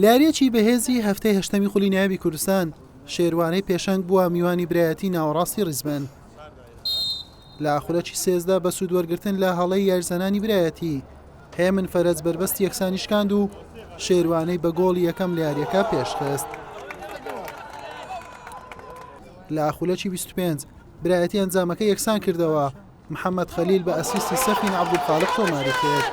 لە یارییەکی بەهێزی هەفتەی هەشتەمی خولی نایابی کوردستان، شێروانەی پێشەنگ بووە میوانی برایەتی ناوەڕاستی ڕیزبەند. لە خولەکی 13 بە سوودوەرگرتن لە هەڵەی یاریزانانی برایەتی، هێمن فەرەج بەربەستی یەکسانی شکاند و شێروانەی بە گۆڵی یەکەم لە یارییەکە پێشخست. لە خولەکی 25 برایەتی ئەنجامەکە یەکسان کردەوە، محەمەد خەلیل بە ئەسیستی سەفین عەبدولخالق تۆماری کرد.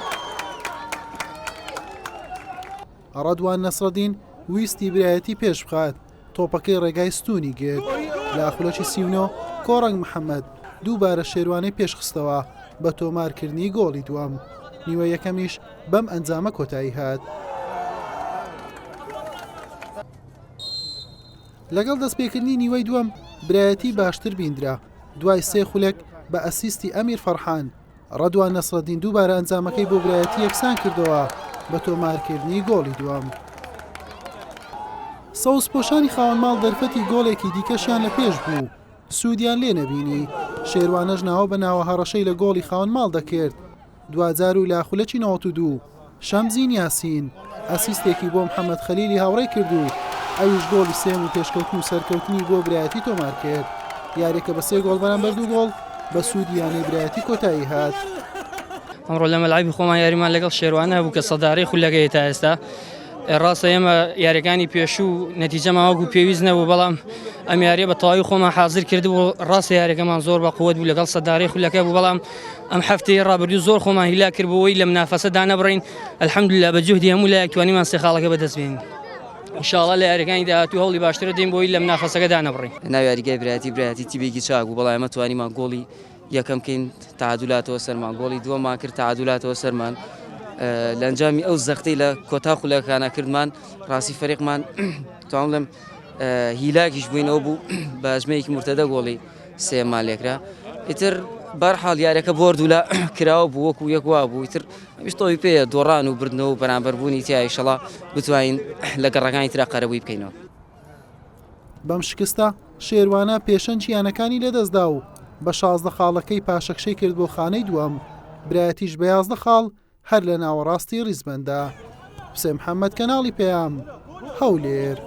ڕەدوان نەسرەدین ویستی برایەتی پێش بخات، تۆپەکەی ڕێگای ستوونی گرت. لە خولەکی 39 کۆڕەنگ محەمەد دووبارە شێروانەی پێشخستەوە بە تۆمارکردنی گۆڵی دووەم. نیوەی یەکەمیش بەم ئەنجامە کۆتایی هات. لەگەڵ دەستپێکردنی نیوەی دووەم برایەتی باشتر بیندرا، دوای سێ خولەک بە ئەسیستی ئەمیر فەرحان، ڕەدوان نەسرەدین دووبارە ئەنجامەکەی بۆ برایەتی یەکسان کردەوە بە تۆمارکردنی گۆڵی دووەم. سەوزپۆشانی خاوەن ماڵ دەرفەتی گۆڵێکی دیکەشیان لە پێش بوو، سوودیان لێ نەبینی، شێروانەش ناوە بە ناوە هەڕەشەی لە گۆڵی خاوەن ماڵ دەکرد. دواجار و لە خولەکی 92 شەمزین یاسین ئەسیستێکی بۆ محەمەد خەلیلی هاوڕێی کرد و ئەویش گۆڵی سێیەم و پێشکەوتن و سەرکەوتنی بۆ برایەتی تۆمار کرد. یاریەکە بە سێ گۆڵ بەرامبەر دوو گۆڵ بە سوودی یانەی برایەتی کۆتایی هات. ئەمڕۆ لە مەلعەبی خۆمان یاریمان لەگەڵ شێروانە هەبوو کە سەدارەی خولەکەیە تا ئێستا. ڕاستە ئێمە یاریەکانی پێشوو نەتیجەمان وەکو پێویست نەبوو بەڵام ئەم یاریە بە تەواوی خۆمان حاضر کردبوو ڕاستە یاریەکەمان زۆر بە قوت بوو لەگەڵ سەدارەی خولەکە بوو بەڵام ئەم هەفتەی ڕابردوو زۆر خۆمان هیلاک کرد بۆ ئەوەی لە منافەسە دانەبڕین الحمدلله بە جوهدی هەموو لایەک توانیمان سێ خاڵەکە بەدەست بێنین ان شاء الله لە یاریەکانی داهاتوو هەوڵی باشتر دەین بۆ ئەوەی لە منافەسەکە دانەبڕین. ناو یاریگای برایەتی برایەتی تیپێکی چاک بوو بەڵام ئێمە توانیمان گۆڵی یەکەم کەین تەعادولاتەوە سەرمان گۆڵی دووەممان کرد تەعادولاتەوە سەرمان لە ئەنجامی ئەو زەختەی لە کۆتا خولەکانە کردمان ڕاستی فەریقمان توانم هیلاکیش بووینەوە بوو بە ئەژمەیەکی مرتەدە گۆڵی سێمان لێکرا ئیتر بەرحاڵ یاریەکە بۆردولا کراوە بوو وەکو یەک وا بوو ئیتر ئەویش تۆی پێیە دۆڕان و بردنەوە و بەرامبەربوونی تیا ئیشەڵا بتوانین لە گەڕەکانی ترا قەرەبووی بکەینەوە. بەم شکستە شێروانە پێشەنگی یانەکانی لەدەستدا و بە 16 خاڵەکەی پاشەکشەی کرد بۆ خانەی دووەم، برایەتیش بە 11 خاڵ هەر لە ناوەڕاستی ریزبەندە. حوسێن محەمەد کەناڵی پەیام، هەولێر.